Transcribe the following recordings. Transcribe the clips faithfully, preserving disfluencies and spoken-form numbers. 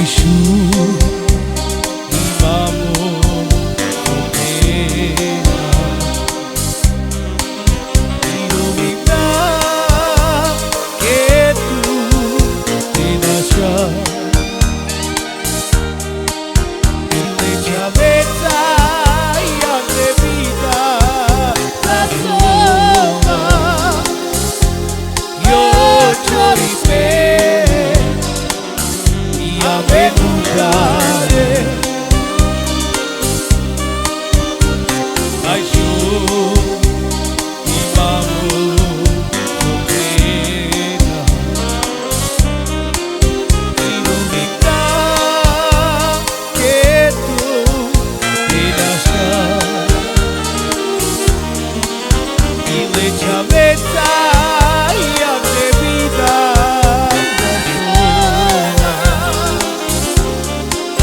Isu, i mamo, o pena, i duvida ke tu te dasa. I le chaveta i a me vida la soma. Yo chori pe i a me dudare. Ai su i mamo o pena, i duvida ke tu te dasa. I le chaveta i a me vida la soma.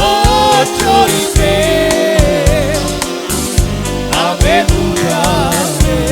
O chori pe a me dudare.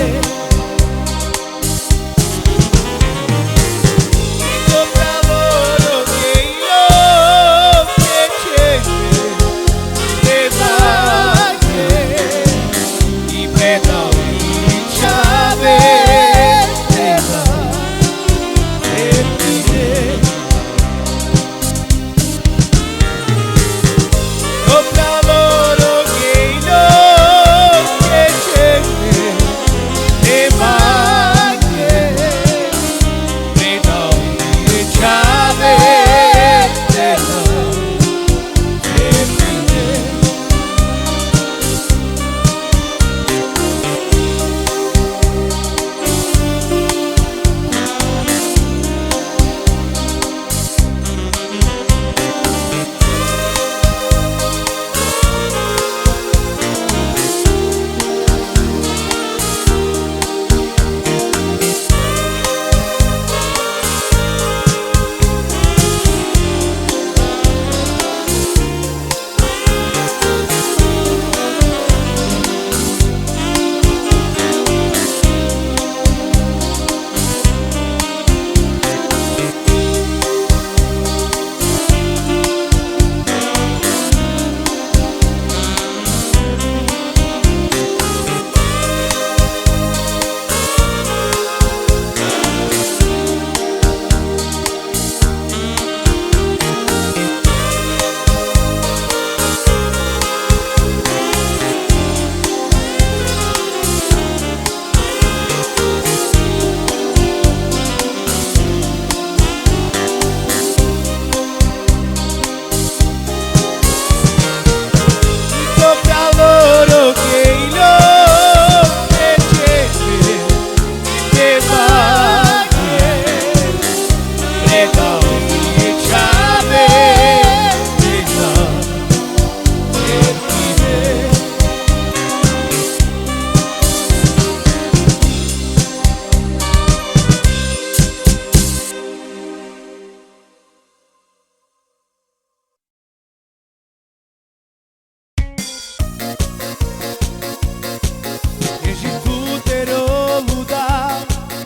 Ejitu tero luda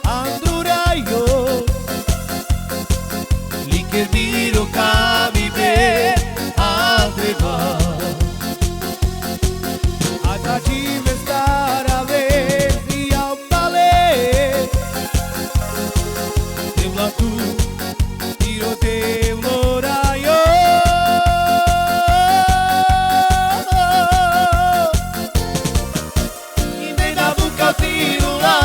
andrurayo, like diro kami be andreba. Ataji me stara be i ambale. Devla tu tiro devlo rayo. I me na buka tiro la.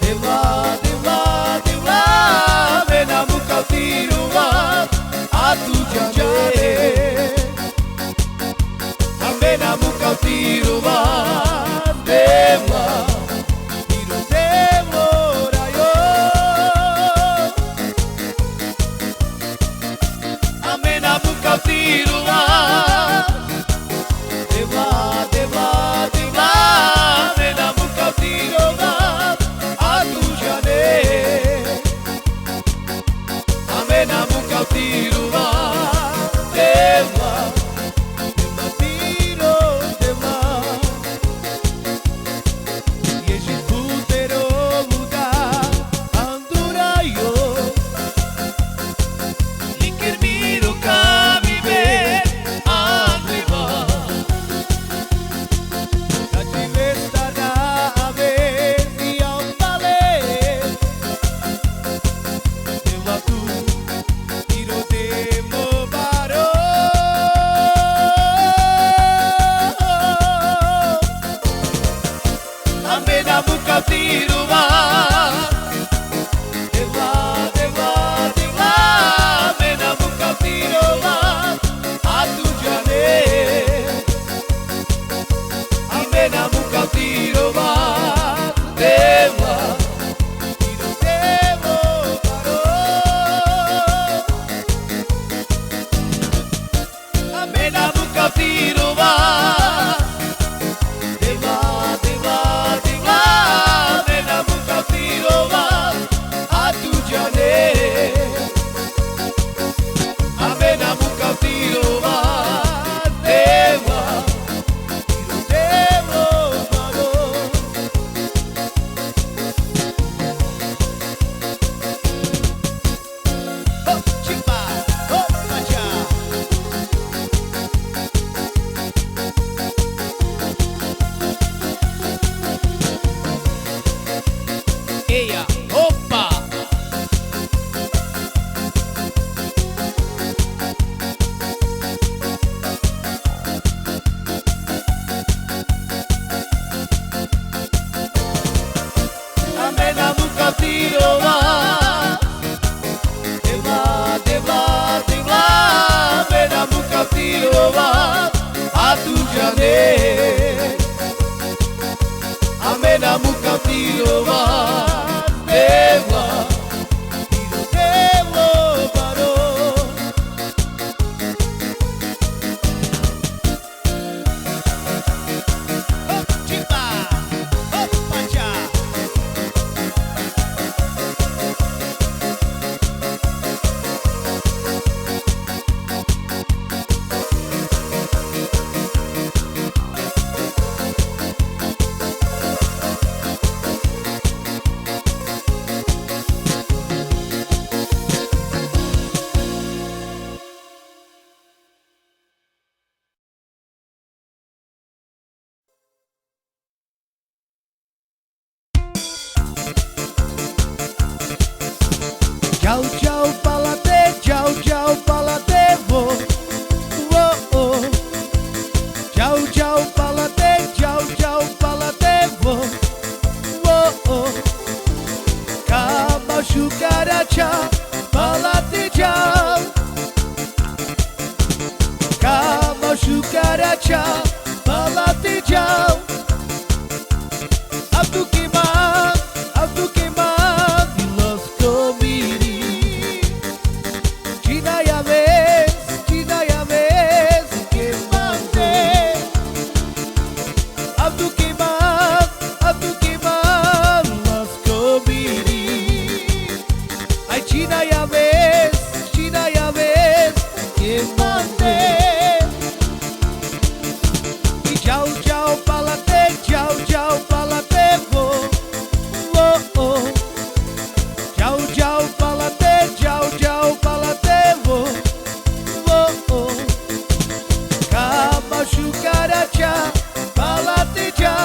Devla, devla, devla, me na buka tiro la. Atu jane. Ame na buka tiro la, devla, tiro devlo rayo. Ame na buka tiro la, devla, devla, devla, ame na buka tiro la, atu jane. Ame na buka tiro la, devla, devla, tiro devla. kaftiro va. Devla, devla, devla, ame namu kaftiro va. A tu džane. Ame namu kaftiro va. Devla. Tiro, devlo, paro. Ame namu kaftiro va. Devla, devla, devla, ame namu kaftiro va. A tu džane. Ame namu kaftiro va. Devla, tiro, devlo, paro. Ho, chipa, ho, pacha. Eya, hopa. Ame namu kaftiro va. Devla, devla, devla, ame namu kaftiro va. A tu džane. Ame namu kaftiro va. Devla. Tiro, devlo, paro. Džau, džau, palate, džau, džau, palate vo, vo, o. Džau, džau, palate, džau, džau, palate vo, vo, o. Kama šukarača, palate džau. Kama šukarača, palate džau. Avdu ki man, avdu ki man, dilasko miri. Činaja ves, činaja ves, ke mande. Avdu ki man, avdu ki man, lasko miri. Aj činaja ves, činaja ves, ke mande. I džau, džau, palate, džau, džau, palate vo, vo, o. Džau, džau, palate, džau, džau, palate vo, vo, o. Kama šukarača, palate džau.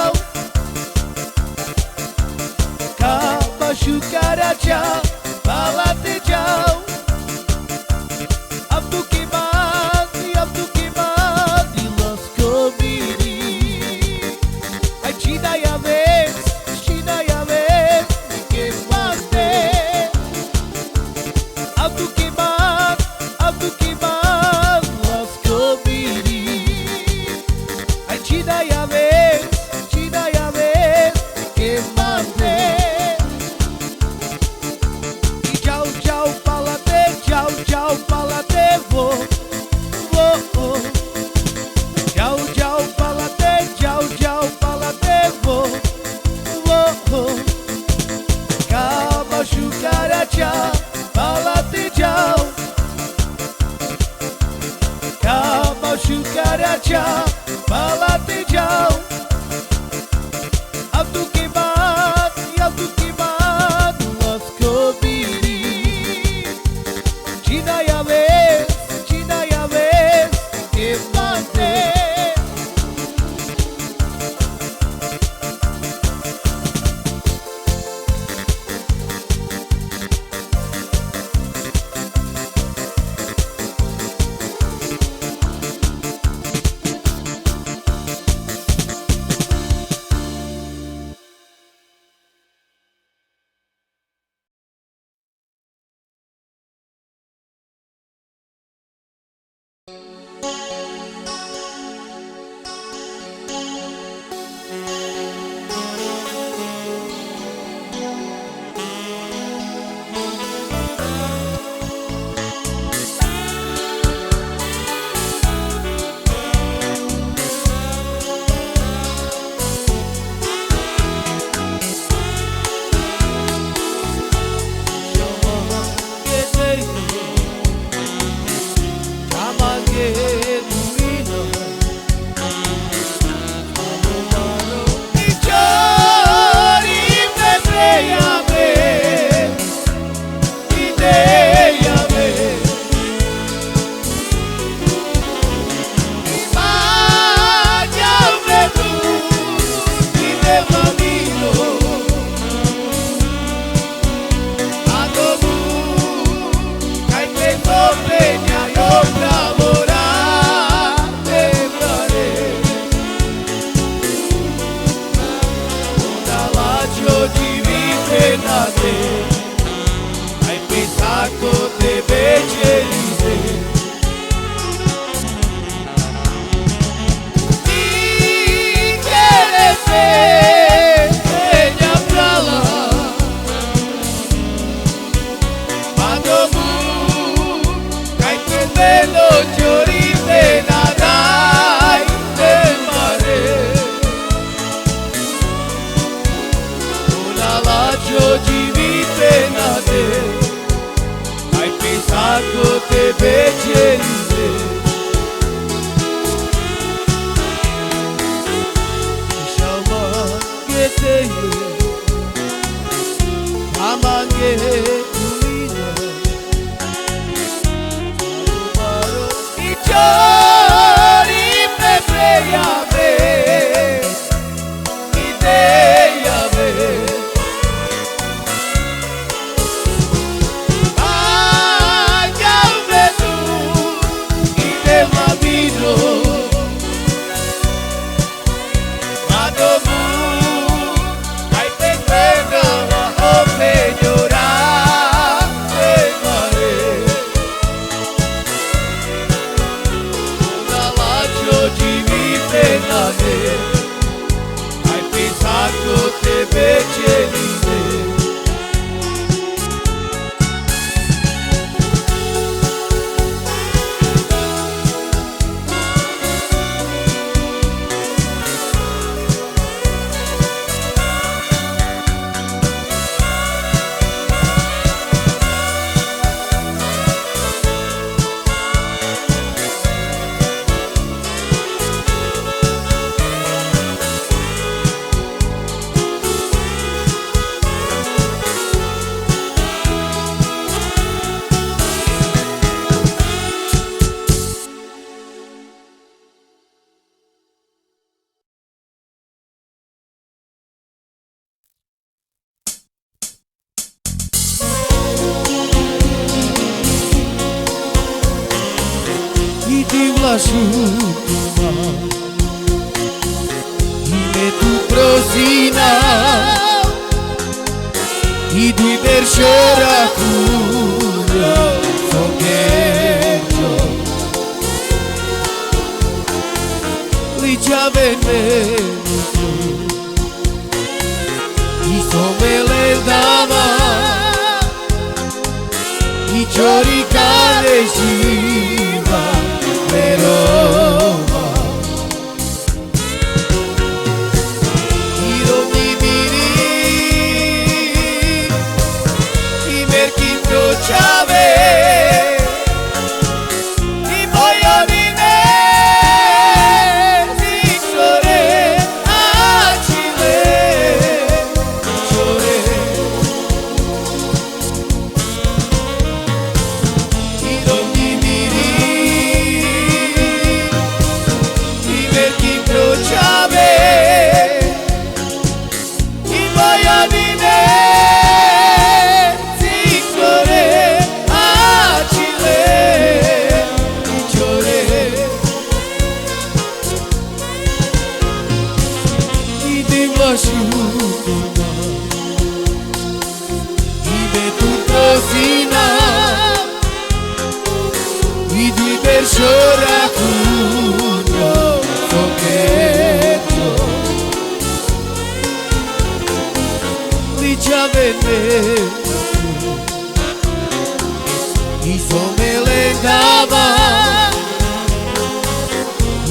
Penade, ai pesa kote beceride. Ti kere pe, e nja prala. Ma domu, kaj tu belo čori penadaj te mare. Ona lačho dživi penade, aj pesa kote beceride. Inšallah. Gete, aman ge kulina. I čori pe preja be, i deja be. Aja u vedu, i de ma vino. Ma domu, aj te spera, o penjora, e mare. Ona lačho dživi penade, aj pesa kote beceride. I di vlašutuma, i me tu prosina, i duj beršo rakuno, so kerđo. Ličaven me, i so me lendava, i čori kale živa, me roma. I romni miri, i merkim to čhave, i bojodine, i čore, ačhile, čore. I romni miri, i merkim to čhave, i bojodine, i čore, ačhile, i čore. I di vlašutuma, i me tu prosina, i duj beršo rakuno, so kerđo. Ličaven me, i so me lendava,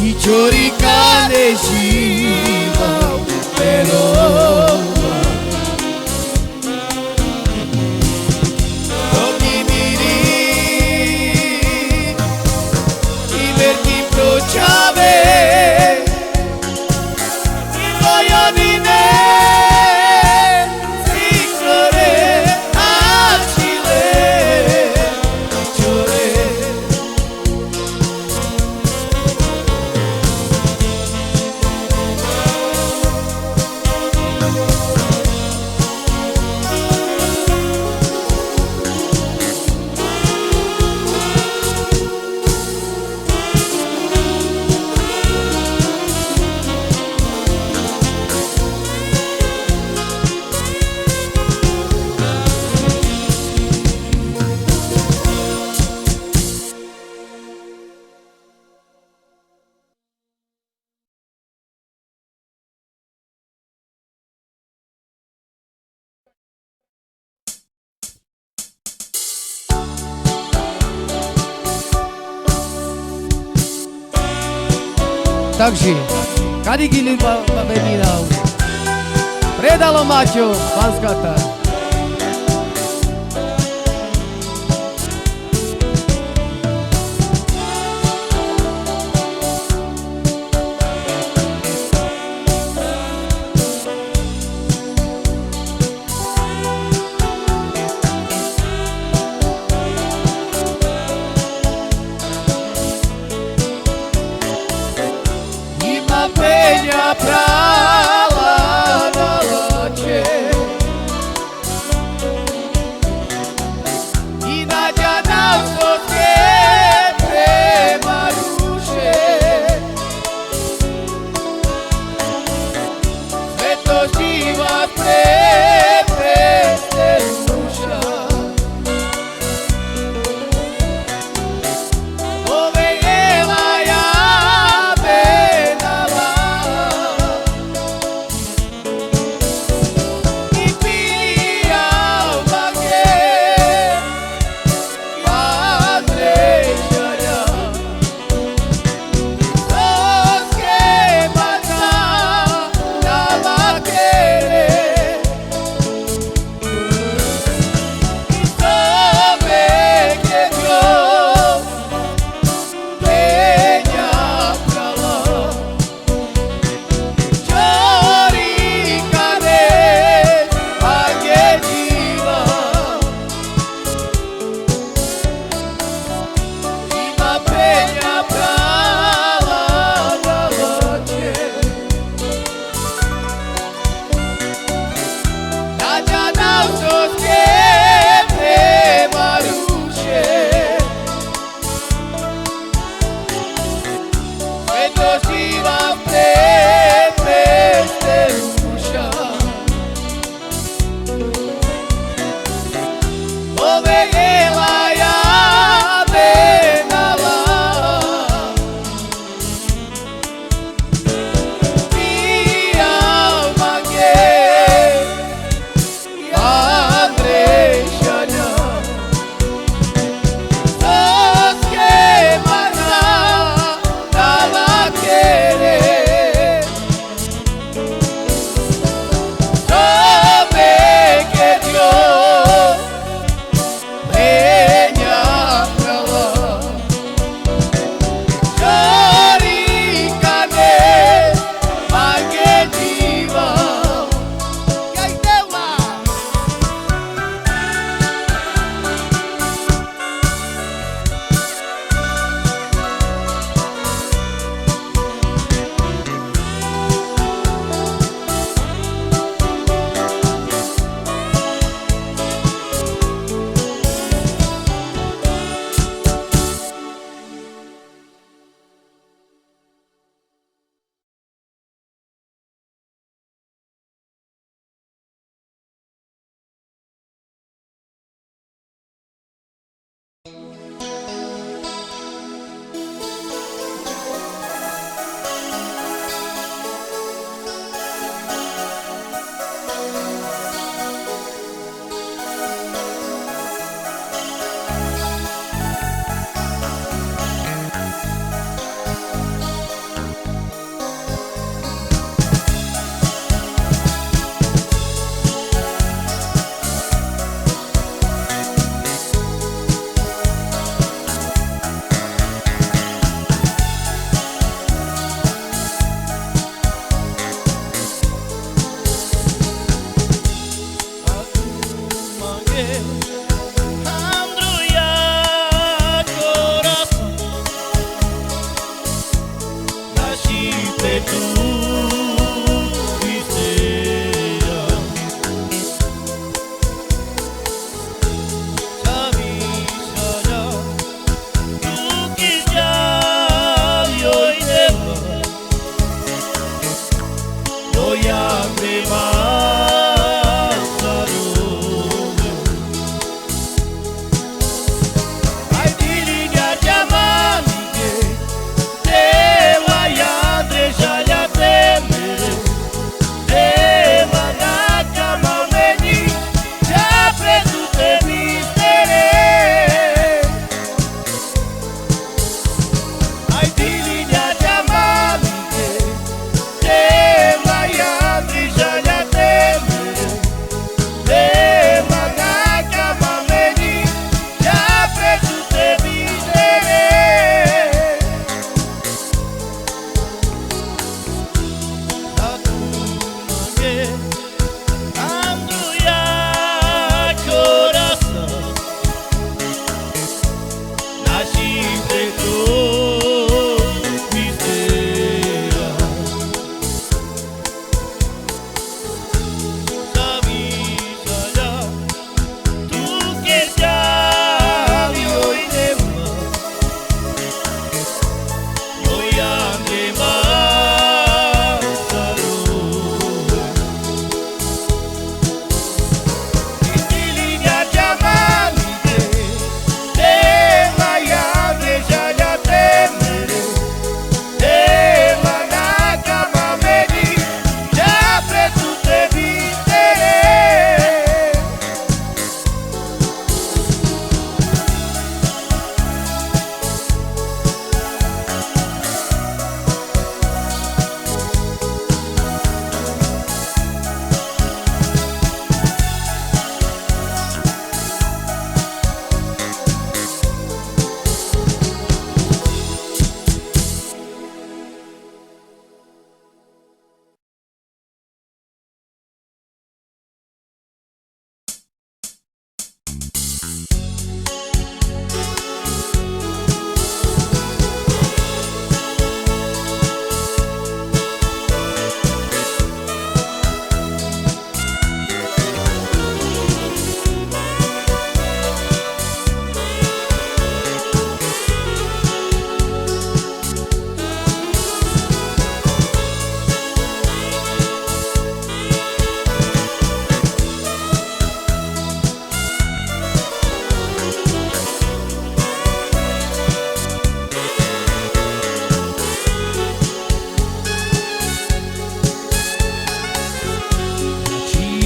i čori kale živa, me roma. Romni miri, i merkim to čhave, i bojodine, i čore, ačhile, čore. Takži, kadi gilin pa, pa benina. Predalo mačo, panskata. I ma penja prala na lače, i na džanav soske pre manuše. Sveto živa pre, pre, pre duša. Ove Eva ja me dava. I pija vake. Padre žalja, soske mata na vakere,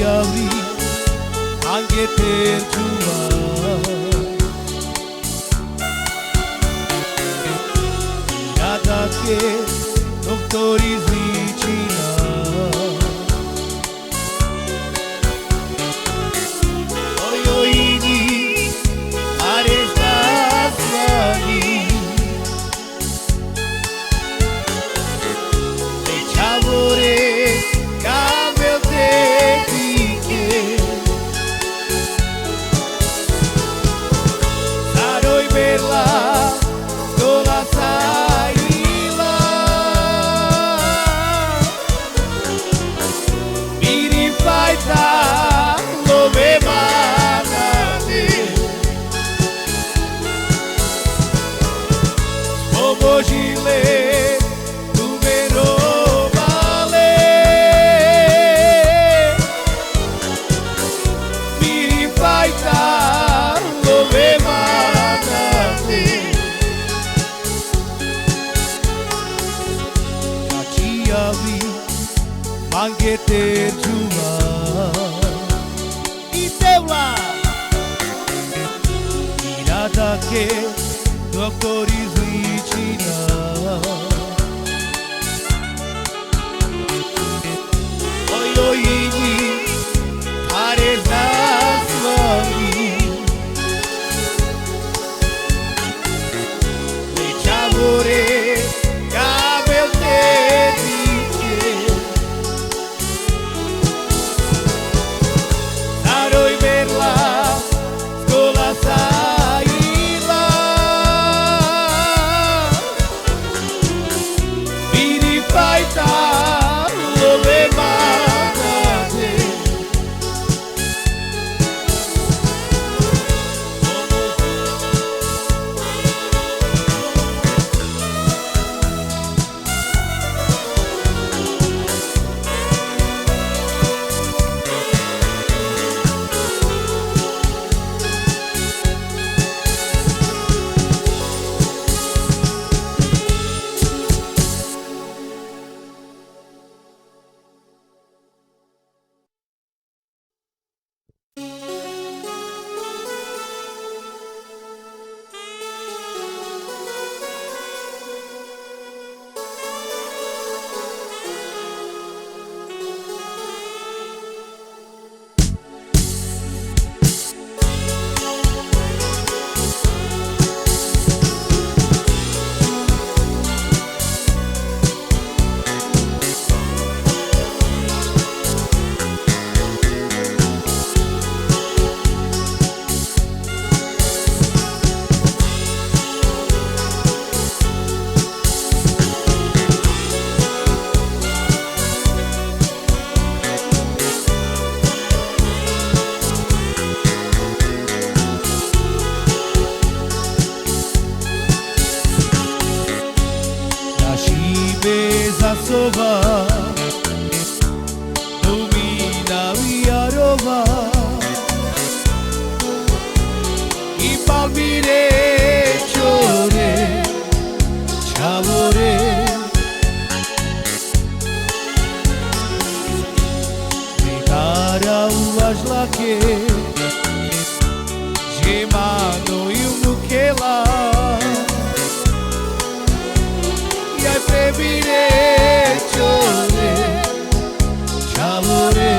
Avri, mange terđuma. Irada ke doktori izličina. Oj, oj, idi, arez da slani. E čhavore, ka mel te dikhe. Sar oj berla, skola sa ila. Miri fajta, love manate. Spomožin le, tumero bale. Miri fajta, love manate. Čači avri, mange terđuma. I te vla. Irada ke doktori izličina. Oj, oj, idi, arez da slani. E čhavore, ka mel te dikhe. Sar oj berla, skola sa ila. Miri fajta, love manate. Naši me za sova, Dumina via rova, i palmire čore, čhavore. Dara u važlake, džemano i unukela. Jaj pemire čore, čhavore.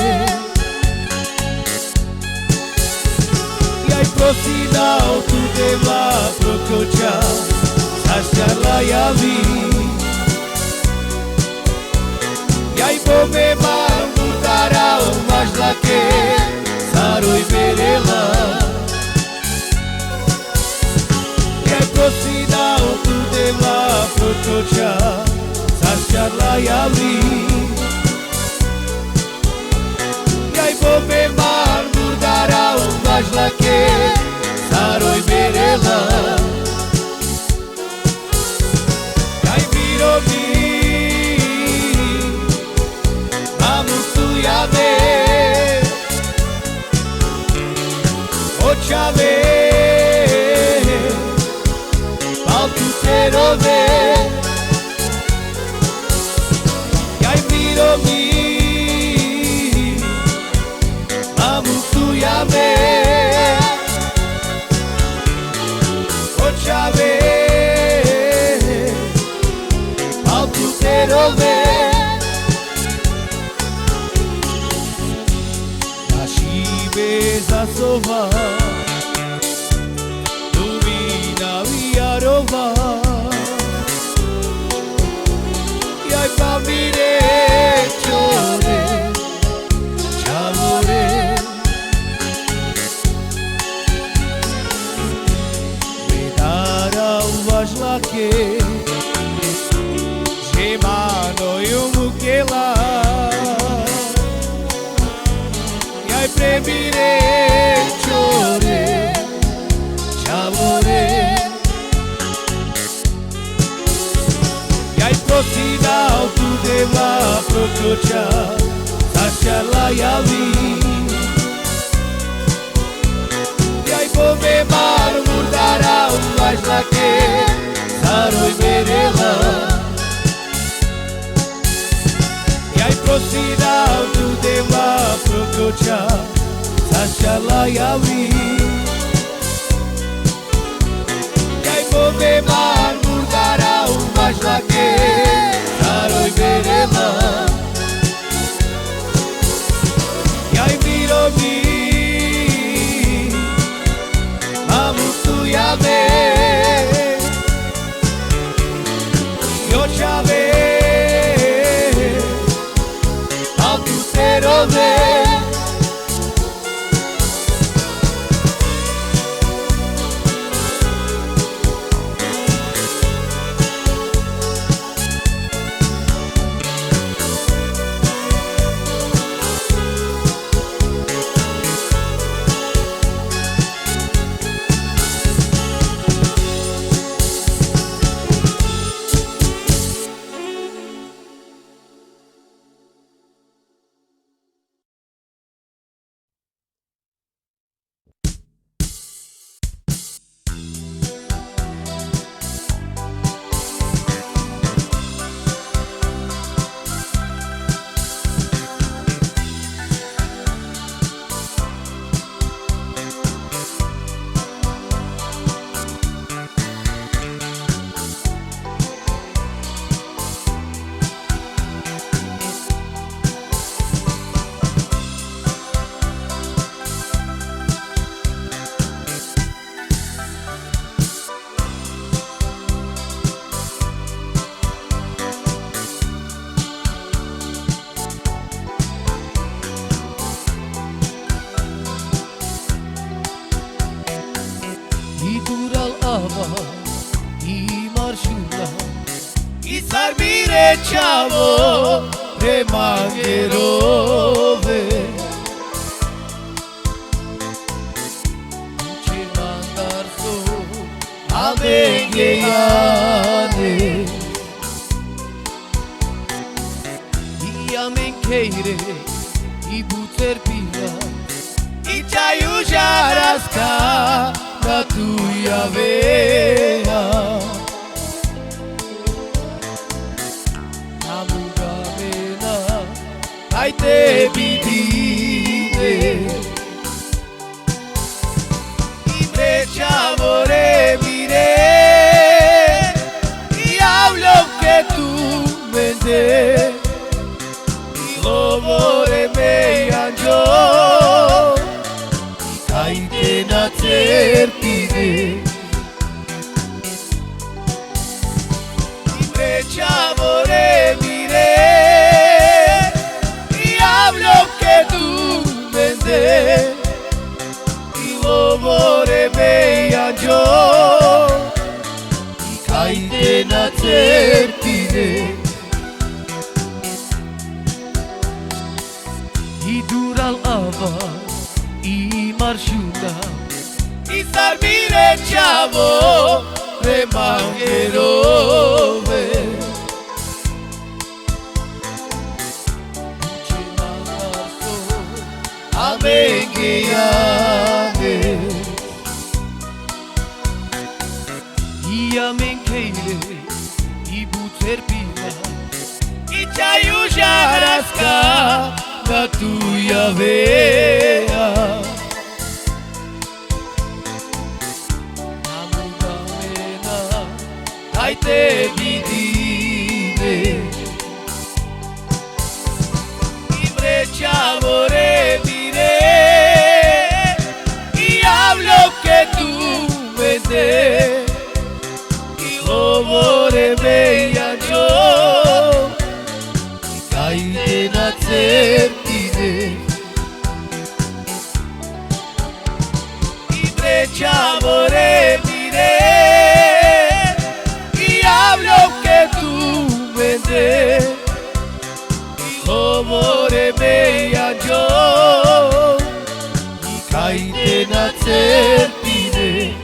Jaj prosina o tu Devla, prokroča, sar čarla javri. Jaj bome man murdara o važlake, sar oj berela. Jaj prosina o tu Devla, prokroča, sar čarla javri. Jaj bome man murdara o važlake, sar oj berela. Jaj miro mi, ma muktuja me, o čhave, pal tute rove. Jaj miro mi, sova, lumina via rova. Jaj pa mire čore, čavore. Me dara u vaš lake, džemano ju mukela. Jaj pre mire čore, čavore. Jaj prosinav tu Deva pro čača, sar čala javi. Jaj po me mar murdara, u vaš lake, sar oj merela. Jaj prosinav tu Deva pro čača, sar čala javi. Jaj po me mar murdara, u vaš lake, sar oj merela. Jaj miro mi, ma mutlu jave, jo čave, a tu te rove. I dural ava, i maršuna, i sar mire čavo, re mange rove. Čhe mandar so, amenge jane. I amen khejre, i but cerpina, i čajuža raska, na tu javea. Na muga me na, kaj te bi dine. I mre čavore mire, i avlom ke tumende, i lovore me janđo, i kaj te na cerpine. I mre čavore mire, i avlom ke tumende, i lovore me janđo, i kaj te na cerpine. I dural ava, i maršuna, i sar mire čavo, re mange rove. Čhe mandar so, amenge jane. I amen khejre, i but cerpina, i čajuža raska, na tu javea. Na muga me na, kaj te bi dine. I mre čavore mire, Sertine.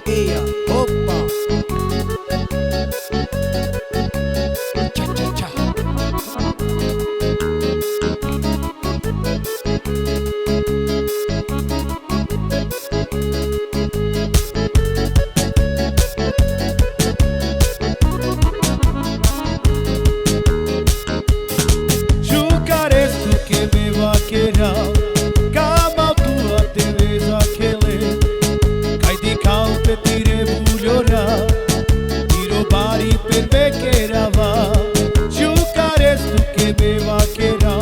Ia, opa. Cha, cha, cha. Jukarestu kebe vakera, kama tua te veza kele, kaj dikha pe tire buljora, tiro bari pe me kerava. Jukarestu kebe vakera,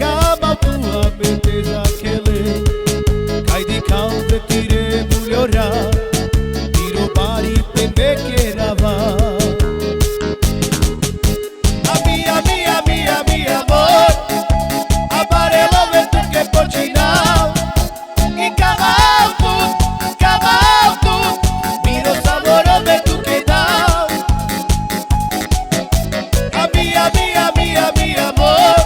kama tua me te zakele, kaj dikha pe tire buljora, tiro bari pe me kerava. A mi, a mi, a mi, a mi amor, a bare love tu ke počinal. I kava tu, kava tu, miro sabor me tu ke dal. A mi, a mi, a mi, a mi amor,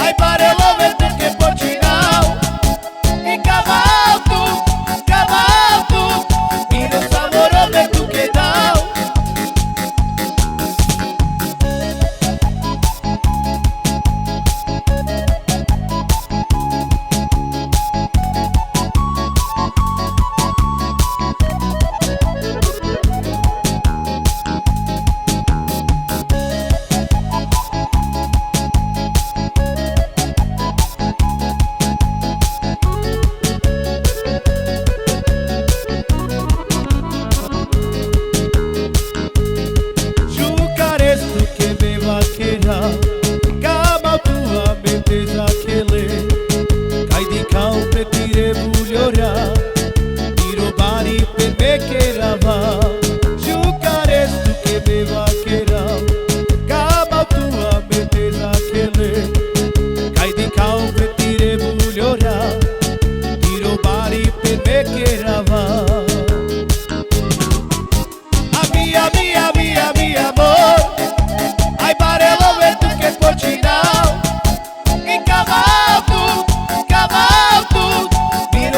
aj bare love tu ke počinal. I kava tu, kava tu, miro sabor me tu ke dal. Jukarestu kebe vakera, kama tua me te zakele, kaj dikha pe tire buljora, tiro bari pe me kerava. Jukarestu kebe vakera, kama tua me te zakele, kaj dikha pe tire buljora, tiro bari pe me kerava. A mi, a mi, a mi, a mi amor, aj bare love tu ke počinal. I kava tu, kava tu, mi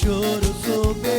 Goro sobe